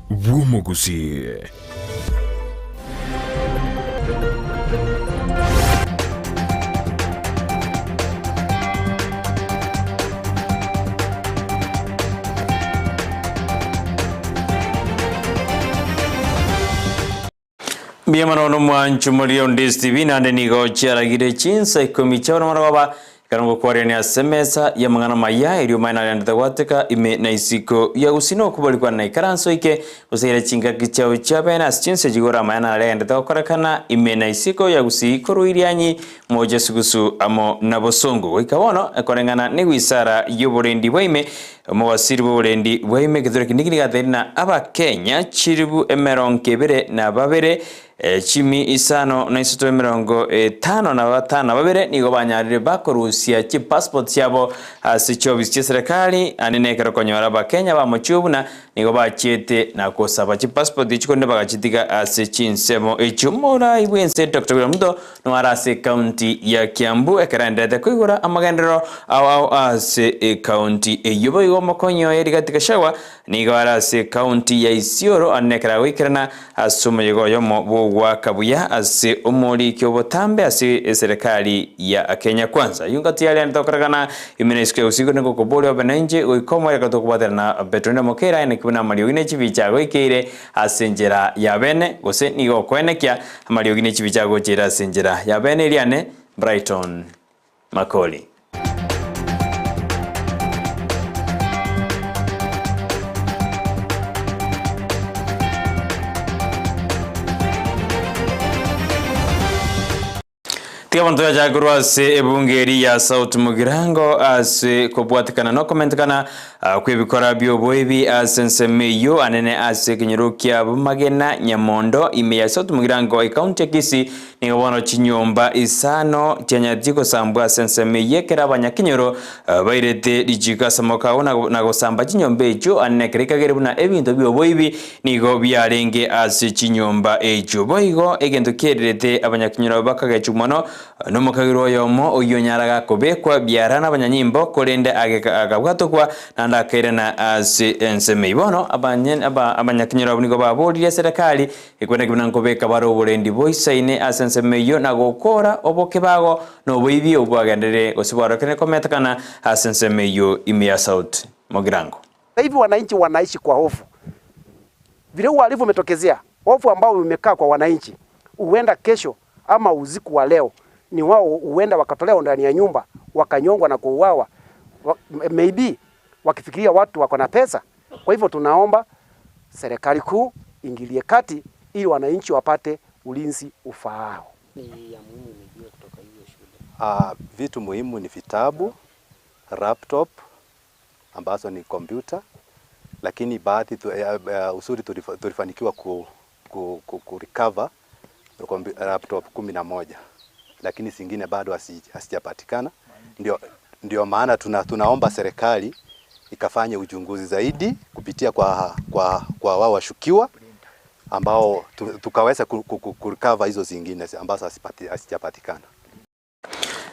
bw'Omogusii. Mbuya mono nomwancho moria Ondes TV naende nigo chiaragire chinsa ikomi chia bono marogoba ekero ngokwarerania ase emesa y'amang'ana amaya erio omanye narendete gwateka ime na isiko ya gusii na okobori kwane naikaranse oike gose ira chingaki chiao chia bene ase chinsa echi igoro amaya naregendete gokorekana ime na isiko ya gusii korwa irianyi mocha sugusu amo na bosongo goika bono ekoreng'ana newisara y'oborendi bwa ime Omowasiri bw'oborendi bwaime eketura kende nigo na Abakenya chilifu emerongo ebere na babere, chimi isano na isato emerongo etano na batano na babere nigo banyarire bakorusia chipassport chiabo ase chiofisi chi'eserekari ande nekero konyora Abakenya bamochie buna nigo bachiete na gosaba chipassport echi korende bagachitiga ase chinsemo echio. Omorai bw'ense Doctor William Ruto Noare ase ekaunti ya Kiambu ekero aenderete koigora amagenderero ao ao ase ekaunti eyio. Boigo omokonyi oye Rigathi Gachagua nigo are ase ekaunti ya Isiolo ande ekero agoikerana ase omoyega oyomo bw'ogoaka buya ase omoriki obotambe ase eserekari ya Kenya Kwanza. Ayio ngati yarendete gokorekana ime na isiko ya Gusii korende gokoboria obe nainche goika omoerio ekero tokobwaterana Petero Mokeira aye naki buna amariogi ne chibicha agoikeire Ase enchera ya bene, gose nigo okoenekia amariogi ne chibicha agochiire ase enchera ya bene eriane Brighton Makori. Tiga abanto yachake korwa ase ebunge eria ya South Mugirango ase kobwatekana na okomentekana kw'ebikora bi'oboibi ase ensemo eyio anene ase ekenyoro kia Bomagena Nyamondo ime ya South Mugirango ekaunti ya Kisii nigo bono chinyomba isano chianyaretie gosambwa ase ensemo eyio ekero abanyakenyoro bairete richiko ase amaboko abo na gosamba chinyomba echio anene ekero ekagere buna ebinto bi'oboibi Nigo biarenge ase chinyomba echio. Boigo egento kiererete abanyakinyoro bakagechwa mono nomokagerwa oyomo oyio onyaraga kobekwa biara nabanyanyimbo, korende akabwatokwa naende akairana ase ensemo eyio. Bono abanyakinyoro abwo nigo baboririe eserekari ekwene buna nkobeka bare oborendi boisaine ase ensemo eyio na gokora obokebago na oboibi obwo bwagenderire gose bwarorekire kometekana ase ensemo eyio ime ya South Mugirango. Sasa hivi wananchi wanaishi kwa hofu. Vile uhalifu umetokezea, hofu ambao imekaa kwa wananchi, huenda kesho ama usiku wa leo ni wao huenda wakatolewa ndani ya nyumba wakanyongwa na kuuawa, maybe wakifikiria watu wako na pesa. Kwa hivyo tunaomba serikali kuu ingilie kati ili wananchi wapate ulinzi ufaao. Vitu muhimu ni vitabu, laptop ambazo ni kompyuta, lakini baadhi tu, uzuri tulifanikiwa ku, ku, ku, ku recover laptop 11 lakini zingine bado hazijapatikana. Ndio, ndio maana tuna, tunaomba serikali ikafanye uchunguzi zaidi kupitia kwa, kwa, kwa wao washukiwa ambao tukaweza ku, ku, ku recover hizo zingine ambazo hazijapatikana.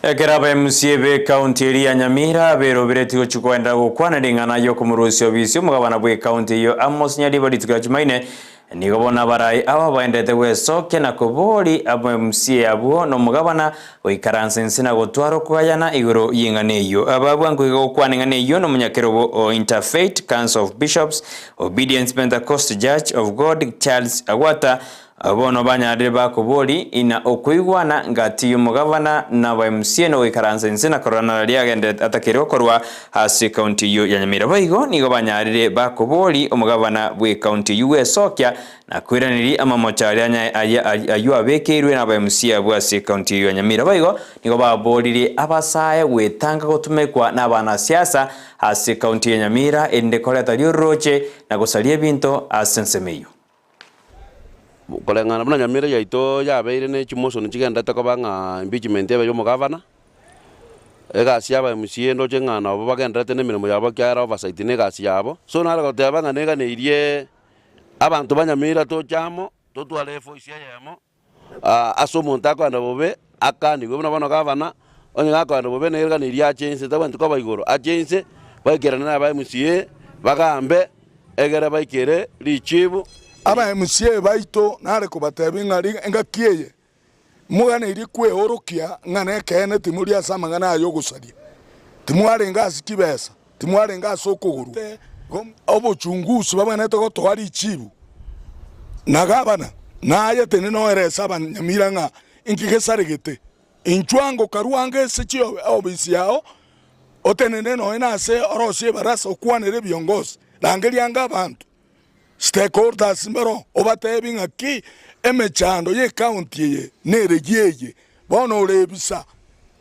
Ekero aba MCA b'ekaunti eria ya Nyamira beroberetie gochia koenderera gokwana ring'ana y'okomorusia obisi omogabana bw'ekaunti eyio Amos Nyaribo rituko ria Jumaine, nigo bono abarai aba baenderete gwesokia na kobori aba MCA abwo na omogabana goikaransa inse na gotwara okogayana igoro y'eng'ana eyio. Aba bwango iga gokwana eng'ana eyio nomonyakerogo o Interfaith Council of Bishops Obedience Pentecost Church of God Charles Agwata Bono banyarire bakobori, Ina okoigwana ngati y'omogavana na aba MCA nogoikaransa inse na korora nararia agenderete atakeire gokorwa ase ekaunti eyio ya Nyamira. Boigo nigo banyarire bakobori omogavana bw'ekaunti eyio gwesokia na koiraneria amamocho aria ayio abekeirwe na aba MCA abwo ase ekaunti eyio ya Nyamira. Boigo nigo baboririe abasae gwetanga gotumekwa na abanasiasa ase ekaunti ya Nyamira erinde koreta riororoche na gosaria ebinto ase ensemo eyio. Koreng'ana buna nyamira yaito yabeire ne chimotion chigenderete koba ng'a impeachment ebe ya omogavana, egasi ya aba MCA ndoche ng'a nabo bagendererete na emeremo yabo ekiagera oversight na egasi yabo. So nare goteba ng'a neganeirie abanto ba Nyamira toche amo, totware evoice eyemo. Ase omonto akoenda bobe, akanigwe buna bono gavana, onye gakoenda bobe negerekanio eria ache inse, tabwenereti koba igoro, ache inse, baikerane na aba MCA, bagambe, Egere baikere richibu. Aba MCA baito nare kobatebia ng'a engaki eye moganeirie kweorokia ng'a nekeene timori ase amang'ana aya ogosaria, timwarenge ase chibesa, timwarenge ase okogorwa. Obochungusi babwenerete gotoa richibu na gavana, na aye tenena oerese abanyamira ng'a inki gesaregete. Inchuo ango karue ange ase chiofisi yao, otenene nonya nase orosie ebarasa okwanere ebiongozi, rangeria ange abanto, stakeholders mbaro, obatebi ng'aki emechando y'ecounty eye neregi eye, bono ore ebisa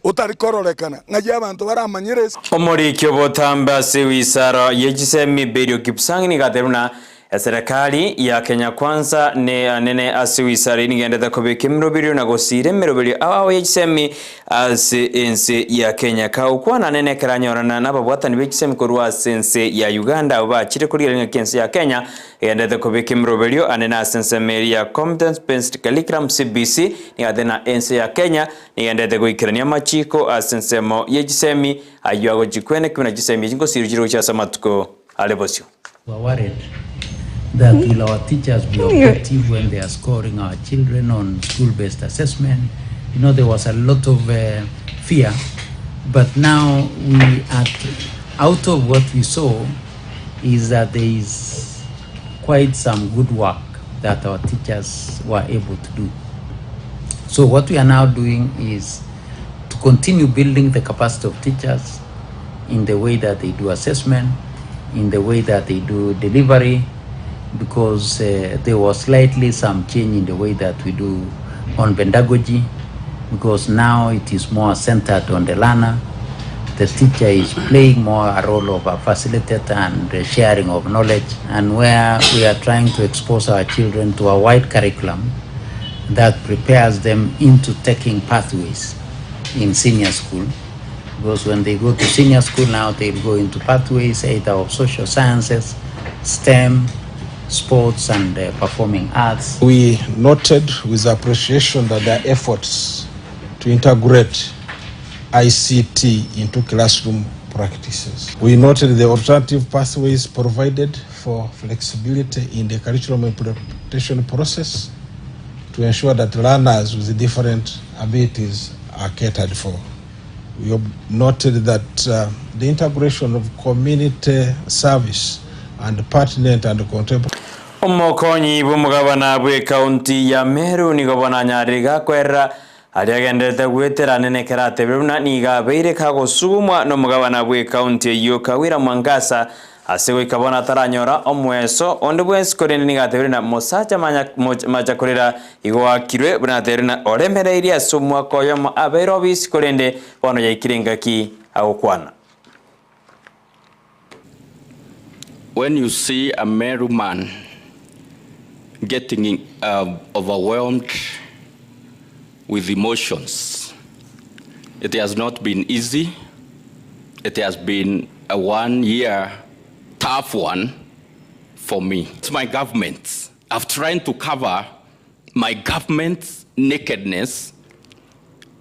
otari kororekana ng'ai abanto baramanyere ase. Omoriki obotambe ase wisara ye chisemi Belio Kipsang nigo atebirie buna Eserekari ya Kenya Kwanza neanene ase wisara eyio nigenderete kobeka emeroberio na gosiira emeroberio ao ao ye chisemi ase ense ya Kenya. Kagokwana anene ekero anyorana nababwatani be chisemi korwa ase ense ya Uganda abwo bachire korigereria ng'aki ense ya Kenya egenderete kobeka emeroberio anene ase ensemo eria ya Competence Based Curriculum CBC nigo atebire na ense ya Kenya nigenderete goikerania amachiko ase ensemo ye chisemi ayio agochikwa buna chisemi echi ngosiirwa chire gochia ase amatuko are bosio. We are worried that will our teachers be objective when they are scoring our children on school-based assessment. You know, there was a lot of uh, fear, but now we are, out of what we saw is that there is quite some good work that our teachers were able to do. So what we are now doing is to continue building the capacity of teachers in the way that they do assessment, in the way that they do delivery, because there was slightly some change in the way that we do on pedagogy, because now it is more centered on the learner. The teacher is playing more a role of a facilitator and the sharing of knowledge, and where we are trying to expose our children to a wide curriculum that prepares them into taking pathways in senior school. Because when they go to senior school now, they'll go into pathways either of social sciences, STEM, sports, and performing arts. We noted with appreciation that there are efforts to integrate ICT into classroom practices. We noted the alternative pathways provided for flexibility in the curriculum implementation process to ensure that learners with different abilities are catered for. We have noted that the integration of community service and pertinent and contemporary Omokonyi bw'omogabana bw'ekaunti ya Meru nigo bono anyarire gakwerera aria agenderete goetera nene ekero atebire buna nigo abeire kagosugumwa nomogabana bw'ekaunti eyio Kawira Mwangaza ase goika bono ataranyora omweso onde bwensi korende nigo atebire na mosacha macha korera igo akirwe buna atebire na oremereirie ase omwaka oyomo abeire obisi korende bono yaikire engaki agokwana. When you see a Meru man getting overwhelmed with emotions, it has not been easy. It has been a 1 year tough one for me. It's my government. I've tried to cover my government's nakedness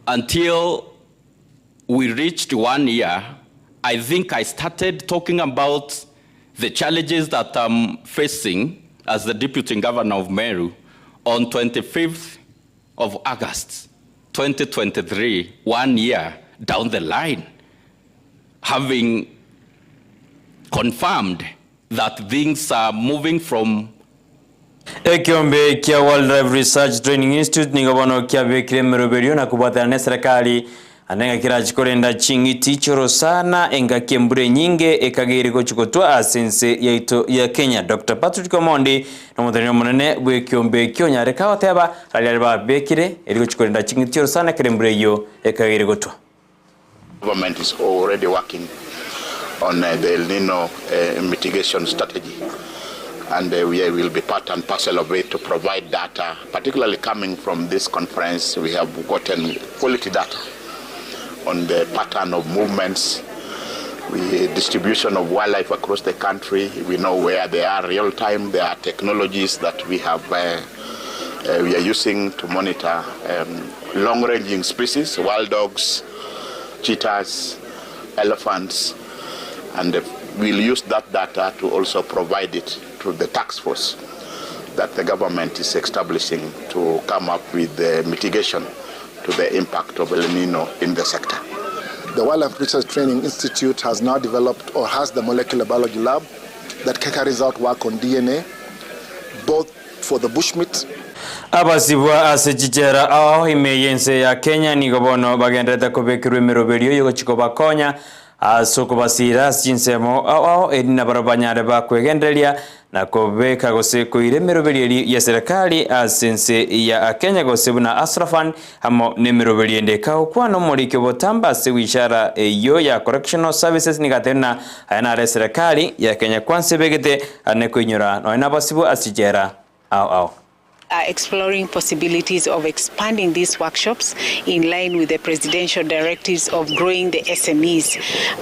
until we reached 1 year. I think I started talking about the challenges that I'm facing as the deputy governor of Meru on 25th of August 2023, 1 year down the line, having confirmed that things are moving from Ekiombe kia Wildlife Research Training Institute nigo bono kiabekire emeroberio na kobwatana na eserekari ande ng'a kerachi korenda ching'iti chorosana engaki embura enyinge ekagere gochi gotwa ase ense yaito ya Kenya. Dr. Patrick Omondi nomoteneneri omonene bwa ekiombe ekio onyare kagoteba aria babekire eri gochi korenda ching'iti chorosana ekero embura eyio ekagere gotwa. Government is already working on the El Nino mitigation strategy, and we will be part and parcel of it to provide data, particularly coming from this conference. We have gotten quality data on the pattern of movements, the distribution of wildlife across the country. We know where they are real time. There are technologies that we are using to monitor long-ranging species, wild dogs, cheetahs, elephants, and the We'll use that data to also provide it to the task force that the government is establishing to come up with the mitigation to the impact of El Nino in the sector. The Wildlife Research Training Institute has now developed or has the molecular biology lab that carries out work on DNA, both for the bushmeat. Abasibwa ase chichera ao ime y'ense ya Kenya nigo bono bagenderete kobekerwa emeroberio y'ogochia kobakonya ase okobasiira ase chinsemo ao ao eri nabarabwo banyare bakwegendereria na kobeka gose koira emeroberio eri ya serikali ase ense ya Kenya gose buna Hustler Fund amo nemeroberio ende. Kagokwana omoriki obotambe ase wishara eyio ya Correctional Services nigo atebire ng'a aya naro eserekari ya Kenya Kwanza ebegete ane koinyora nonya nabasibwa ase chichera ao ao. Are exploring possibilities of expanding these workshops in line with the presidential directives of growing the SMEs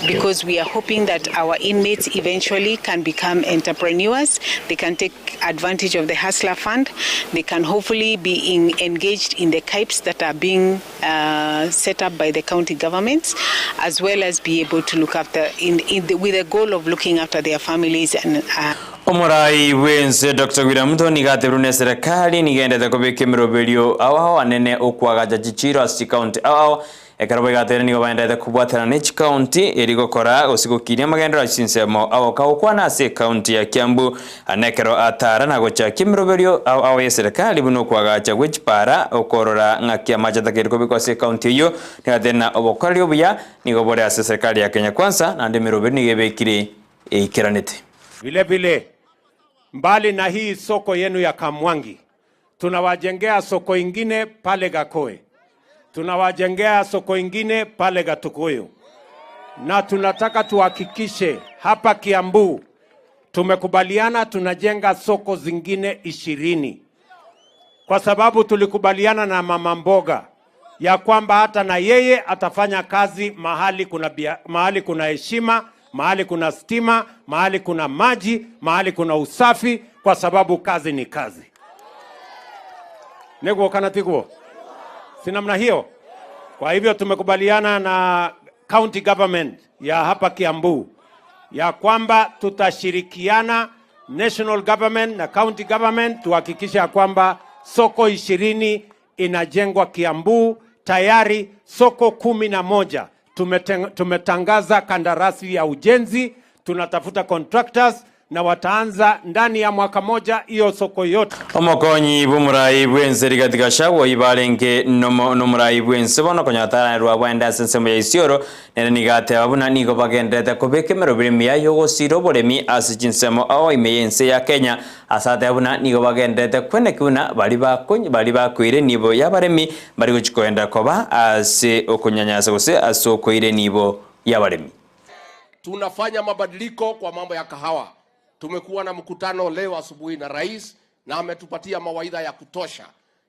because we are hoping that our inmates eventually can become entrepreneurs, they can take advantage of the Hustler Fund, they can hopefully be in, engaged in the KIPES that are being uh, set up by the county governments, as well as be able to look after, in, in the, with the goal of looking after their families and uh, Omorai bw'ense Dr. William Ruto nigo atebirie buna eserekari nigo egendete kobeka emeroberio ao ao anene okoagacha chichiiro ase chikaunti ao ao. Ekero boigo atebirie nigo baenderete kobwaterana ne chikaunti eri gokora gose gokinia amagenderero ase chinsemo ao kagokwana ase ekaunti ya Kiambu ane ekero atara na gochakia emeroberio ao ao y'eserekari buna okoagacha gwe chipara okorora ng'aki amache atakeire kobekwa ase ekaunti eyio nigo atebirie na obokoreri obuya nigo bore ase eserekari ya Kenya Kwanza naende emeroberio nigo ebekire eikeranete. Vile vile mbali na hii soko yenu ya Kamwangi, tunawajengea soko ingine pale Gakoe, tunawajengea soko ingine pale Gatukuyu, na tunataka tuhakikishe hapa Kiambu tumekubaliana tunajenga soko zingine 20 kwa sababu tulikubaliana na mama mboga ya kwamba hata na yeye atafanya kazi mahali kuna bia, mahali kuna heshima, mahali kuna stima, mahali kuna maji, mahali kuna usafi, kwa sababu kazi ni kazi. Niguo kana tiguo? Si namna hiyo? Kwa hivyo tumekubaliana na county government ya hapa Kiambu ya kwamba tutashirikiana national government na county government tuhakikishe ya kwamba soko 20 inajengwa Kiambu. Tayari soko 11 tumetangaza kandarasi ya ujenzi, tunatafuta contractors na wataanza ndani ya mwaka moja hiyo soko yote. Omokonyi bw'omorai bw'ense Rigathi Gachagua oyio barenge nomo nomorai bw'ense bono konya ataranerwa bwaende ase ensemo ya Isiolo nere nigo ateba buna nigo bagenderete kobeka emeroberi emiya y'ogosira oboremi ase chinsemo ao ime y'ense ya Kenya ase ateba buna nigo bagenderete kweneki buna bari bakonyi bari bakoira enibo y'abaremi bari gochi koenda koba ase okonyanyasa gose ase okoira enibo y'abaremi. Tunafanya mabadiliko kwa mambo ya kahawa. Tumekuwa na mkutano leo asubuhi na rais na ametupatia mawaidha ya kutosha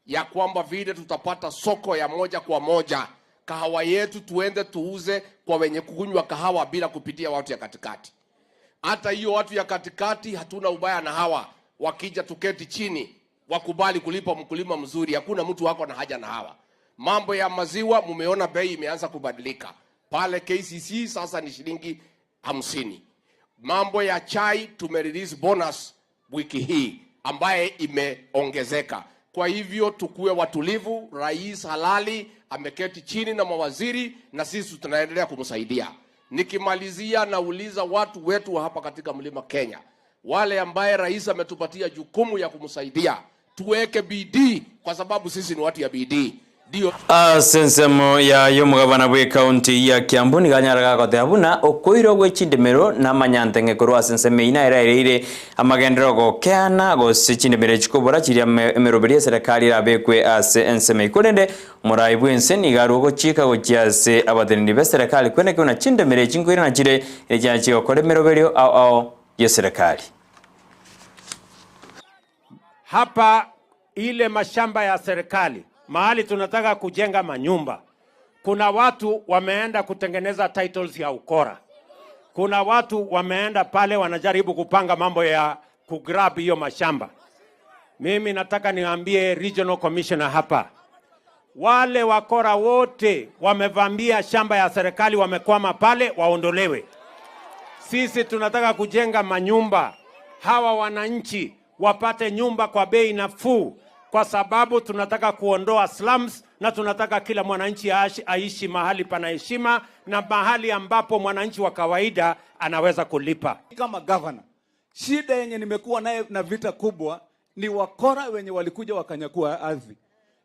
ya kwamba vile tutapata soko ya moja kwa moja kahawa yetu tuende tuuze kwa wenye kunywa kahawa bila kupitia watu ya katikati. Hata hiyo watu ya katikati hatuna ubaya na hawa, wakija tuketi chini wakubali kulipa mkulima mzuri, hakuna mtu wako na haja na hawa. Mambo ya maziwa mumeona bei imeanza kubadilika pale KCC sasa ni shilingi 50. Mambo ya chai tumerelease bonus wiki hii ambaye imeongezeka. Kwa hivyo tukuwe watulivu. Rais halali ameketi chini na mawaziri na sisi tunaendelea kumsaidia. Nikimalizia, nauliza watu wetu wa hapa katika mlima Kenya, wale ambaye rais ametupatia jukumu ya kumsaidia, tuweke bidii kwa sababu sisi ni watu ya bidii. Ndio Ase ensemo ya y'omogabana bw'ekaunti ya Kiambu nigo anyaraga goteba buna okoirwa gwe chindemero na amanyanteng'e korwa ase ensemo eyio naere aereire amagenderero gokeana gose chindemero echi kobora chiria emeroberi eserekari erabekwe ase ensemo eyio korende omorai bw'ense nigo arwe ogochika gochia ase abateneneri ba eserekari kweneki buna chindemero echi nkoirana chire ere chiaye chigokora emeroberio ao ao y'eserekari. Hapa ile mashamba ya serikali mahali tunataka kujenga manyumba, kuna watu wameenda kutengeneza titles ya ukora. Kuna watu wameenda pale wanajaribu kupanga mambo ya kugrab hiyo mashamba. Mimi nataka niambie regional commissioner hapa, wale wakora wote wamevamia shamba ya serikali, wamekwama pale, waondolewe. Sisi tunataka kujenga manyumba, hawa wananchi wapate nyumba kwa bei nafuu, kwa sababu tunataka kuondoa slums na tunataka kila mwananchi aishi mahali pana heshima na mahali ambapo mwananchi wa kawaida anaweza kulipa. Kama governor, shida yenye nimekuwa naye na vita kubwa ni wakora wenye walikuja wakanyakua ardhi.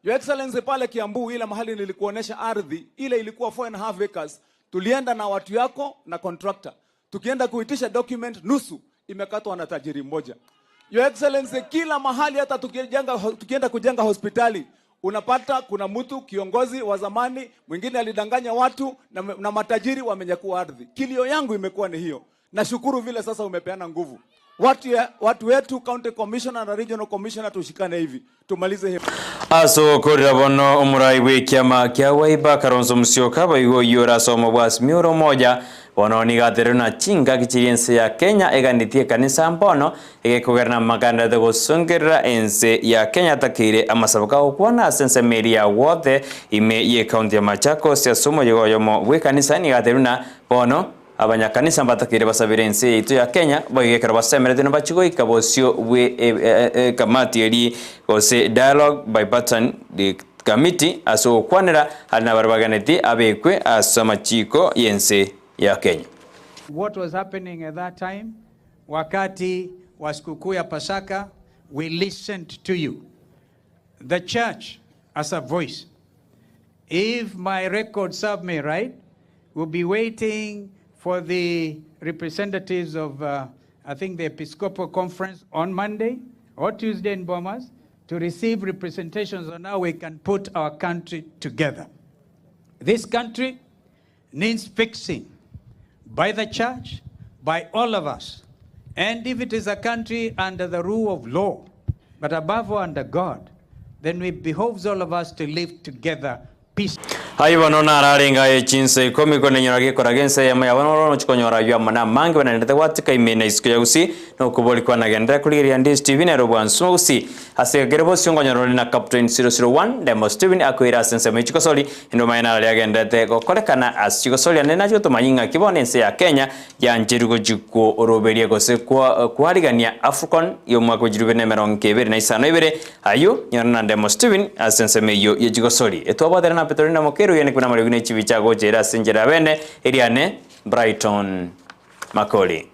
Your Excellency, pale Kiambu ile mahali nilikuonesha ardhi ile ilikuwa 4.5 acres, tulienda na watu yako na contractor, tukienda kuitisha document nusu imekatwa na tajiri mmoja. Your Excellency, kila mahali hata tukijenga, tukienda kujenga hospitali unapata kuna mtu kiongozi wa zamani mwingine alidanganya watu na, na matajiri wamenyakua ardhi. Kilio yangu imekuwa ni hiyo. Nashukuru vile sasa umepeana nguvu watu, ya, watu wetu county commissioner na regional commissioner tushikane hivi tumalize hivi. Ase bono omorai bwa ekiama kia Wiper Kalonzo Musyoka boigo oyio orasoma bwa Azimio la Umoja bono nigo aterire na chingaki chiria ense ya Kenya eganetie ekanisa mbono egekogera maganderete gosongerera ense ya Kenya atakeire amasabo kagokwana ase ensemo eria ya Wothe ime ye ekaunti ya Machakos ase omoyega oyomo bwa ekanisa nigo aterire na bono Abanyakanisa mbatakeire basabere ense yaito ya Kenya, boigo ekero basemeretie nabachie goika bosio bwe ekamati eria gose Dialogue Bipartisan Committee ase ogokwanera are nabaria baganetie abekwe ase amachiko y'ense ya Kenya. What was happening at that time? Wakati wa sikukuu ya Pasaka, we listened to you. The church as a voice. If my records serve me right, we'll be waiting for the representatives of, I think, the Episcopal Conference on Monday or Tuesday in Bomas to receive representations on how we can put our country together. This country needs fixing by the church, by all of us. And if it is a country under the rule of law, but above all under God, then it behoves all of us to live together peacefully. Ayio bono nararenge aye chinsa ikomi konenyora gekora gensa eyemo yabo noro nochi konyora ayio amo namange banarete gwatika ime na isiko ya gusii na okobori kwanagenderera korigereria Ndisi TV nero bwansu gusii ase gekere bosio nkonyora ore na Captain 001 Demo Steven akoira ase ensemo ye chigosori ende omanye naro riagenderete gokorekana ase chigosori ande nachi gotomanya ing'aki bono ense ya Kenya yancherwe gochi kworoberia gose kwarigania Afcon y'omwaka bwe chilifu ibere na emerongo ebere na isano ibere Ayio, nyora na Ndemo Stephen ase ensemo eyio ye chigosori. Etwabwatera na Petrolina Mokeru oyio nekuna amariogi ne chibicha agocha ere ase enchera ya bene, eriane Brighton Makori.